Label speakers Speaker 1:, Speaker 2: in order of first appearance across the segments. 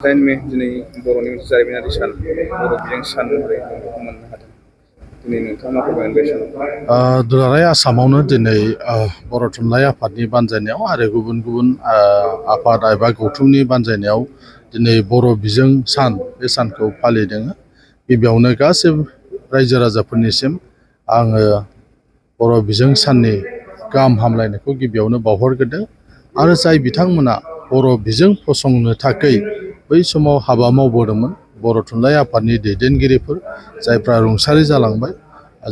Speaker 1: 9 May दिनै बर'नि मोनसे जारिमिनारि सान बर' बिजों सान महरै बेखौ मोननो हादों। दिनै नोंथाङा मा फोरमायगोन बे सानाव?
Speaker 2: दुलाराय आसामावनो दिनै बर' थुनलाइ आफादनि बानजायनायाव आरो गुबुन गुबुन आफाद एबा गौथुमनि बानजायनायाव दिनै बर' बिजों सान बे सानखौ फालिदों। गिबियावनो गासैबो रायजो राजाफोरनिसिम आङो बर' बिजों साननि गाहाम हामलायनायखौ गिबियावनो बावहरग्रोदों आरो जाय बिथांमोना बर' बिजों फसंनो थाखाय बै समाव हाबा मावबोदोंमोन बर' थुनलाइ आफादनि दैदेनगिरिफोर जायफ्रा रुंसारि जालांबाय,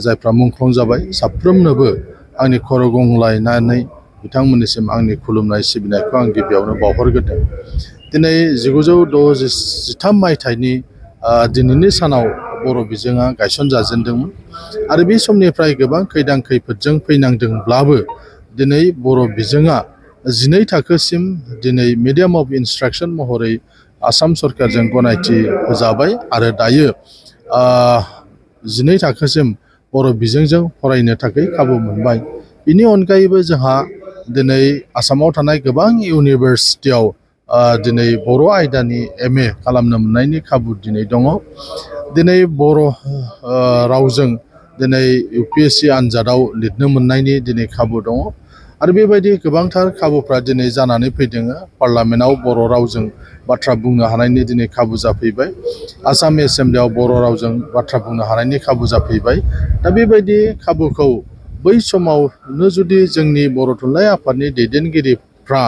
Speaker 2: जायफ्रा मुंख्लं जाबाय, साफ्रोमनोबो आंनि खर' गंग्लायनानै बिथांमोननिसिम आंनि खुलुमनाय सिबिनायखौ आं गिबियावनो बावहरग्रोदों। दिनै 1963 मायथाइनि दिनैनि सानाव बर' बिजोङा गायसनजाजेनदोंमोन आरो बे समनिफ्राय गोबां खैदां खैफोदजों फैनांदोंब्लाबो दिनै बर' बिजोङा 12 थाखोसिम दिनै मिडियाम अफ इन्सट्राक्सन महरै आसाम सरकारजों गनायथि होजाबाय आरो दायो 12 थाखोसिम बर' बिजोंजों फरायनो थाखाय खाबु मोनबाय। बेनि अनगायैबो जोंहा दिनै आसामाव थानाय गोबां इउनिभारसिटियाव दिनै बर' आयदानि MA खालामनो मोननायनि खाबु दिनै दङ। दिनै बर' रावजों दिनै UPSC आनजादाव लिरनो मोननायनि दिनै खाबु दङ आरो बेबायदि गोबांथार खाबुफ्रा दिनै जानानै फैदों। पार्लामेन्टआव बर' रावजों बाथ्रा बुंनो हानायनि दिनै खाबु जाफैबाय। आसाम एसेम्ब्लियाव बर' रावजों बाथ्रा बुंनो हानायनि खाबु जाफैबाय। दा बेबायदि खाबुखौ बै समावनो जुदि जोंनि बर' थुनलाइ आफादनि दैदेनगिरिफ्रा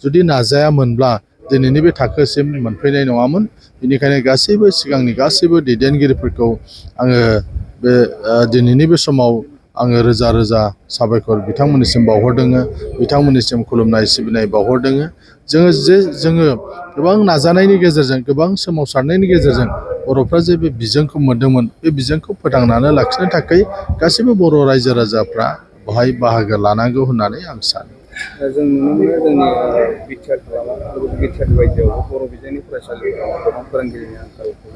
Speaker 2: जुदि नाजायामोनब्ला दिनैनि बे थाखोसिम मोनफैनाय नङामोन। बेनिखायनो गासैबो सिगांनि गासैबो दैदेनगिरिफोरखौ आङो बे दिनैनि बे समाव आङो रोजा रोजा साबायखर बिथांमोननिसिम बावहरदों, बिथांमोननिसिम खुलुमनाय सिबिनाय बावहरदों। जोङो गोबां नाजानायनि गेजेरजों, गोबां सोमावसारनायनि गेजेरजों बर'फ्रा जे बे बिजोंखौ मोन्दोंमोन, बे बिजोंखौ फोथांनानै लाखिनो थाखाय गासैबो बर' रायजो राजाफ्रा बेवहाय बाहागो लानांगौ होननानै आं सानो।
Speaker 1: जों नुनो मोनो जोंनि बिटिआर हालामाव बिटिआर बायजोआव बर' बिजोंनि फरायसालिफोराव गोबां फोरोंगिरिनि आंखालखौ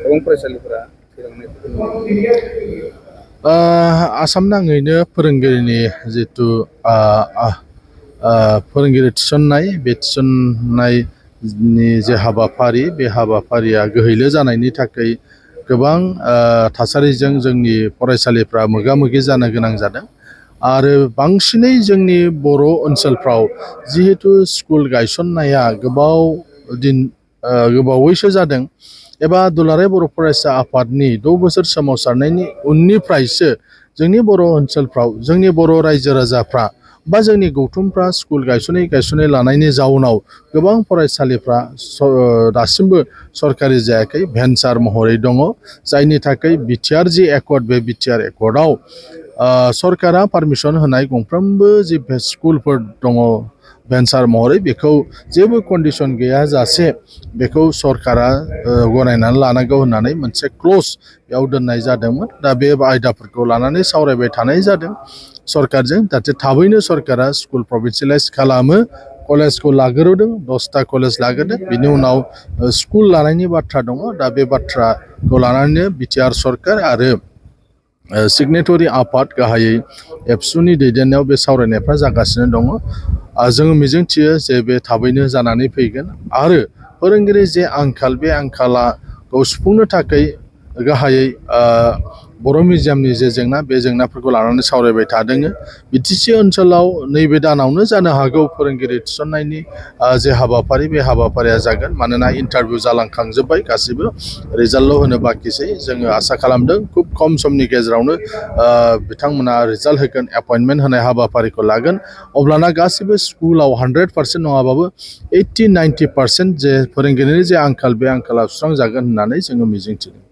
Speaker 1: गोबां फरायसालिफोरा थैलांनायखौ नुनो मोनो।
Speaker 2: आसाम नाङैनो फोरोंगिरिनि जिथु फोरोंगिरि थिसननाय, बे थिसननायनि जे हाबाफारि, बे हाबाफारिया गोहैले जानायनि थाखाय गोबां थासारिजों जोंनि फरायसालिफ्रा मोगा मोगि जानो गोनां जादों आरो बांसिनै जोंनि बर' ओनसोलफ्राव जिहेतु स्कुल गायसननाया गोबावैसो जादों एबा दुलाराय बर' फरायसा आफादनि 6 बोसोर सोमावसारनायनि उननिफ्रायसो जोंनि बर' ओनसोलफ्राव जोंनि बर' रायजो राजाफ्रा बा जोंनि गौथुमफ्रा स्कुल गायसनै लानायनि जाउनाव गोबां फरायसालिफ्रा दासिमबो सरकारि जायाखै, भेन्सार महरै दङ। जायनि थाखाय बिटिआर जि एकर्ड, बे बिटिआर एकर्डआव सरकारा पारमिसन होनाय गंफ्रोमबो जि स्कुलफोर दङ भेन्सार महरै, बेखौ जेबो कन्डिसन गैयाजासे बेखौ सरकारा गनायनानै लानांगौ होननानै मोनसे क्लज बेयाव दोननाय जादोंमोन। दा बे आयदाफोरखौ लानानै सावरायबाय थानाय जादों सरकारजों, जाहाथे थाबैनो सरकारा स्कुल प्रभिन्सियेलाइज खालामो। कलेजखौ लाग्रोदों, 10टा कलेज लाग्रोदों, बिनि उनाव स्कुल लानायनि बाथ्रा दङ। दा बे बाथ्राखौ लानानैनो बिटिआर सरकार आरो सिगनेटरि आफाद गाहायै एबसुनि दैदेननायाव बे सावरायनायफ्रा जागासिनो दङ। जोङो मिजिंथियो जे बे थाबैनो जानानै फैगोन आरो फोरोंगिरि जे आंखाल, बे आंखालखौ सुफुंनो थाखाय गाहायै बर' मिडियामनि जे जेंना, बे जेंनाफोरखौ लानानै सावरायबाय थादों। बिटिसि ओनसोलाव नैबे दानावनो जानो हागौ फोरोंगिरि थिसननायनि जे हाबाफारि, बे हाबाफारिया जागोन। मानोना इन्टारभिउ जालांखांजोब्बाय, गासैबो रिजाल्टल' होनो बाखिसै। जोङो आसा खालामदों खुब खम समनि गेजेरावनो बिथांमोना रिजाल्ट होगोन, एपइन्टमेन्ट होनाय हाबाफारिखौ लागोन। अब्लाना गासैबो स्कुलाव 100% नङाबाबो 80-90% जे फोरोंगिरिनि जे आंखाल, बे आंखाला सुस्रांजागोन होननानै जोङो मिजिंथिदों।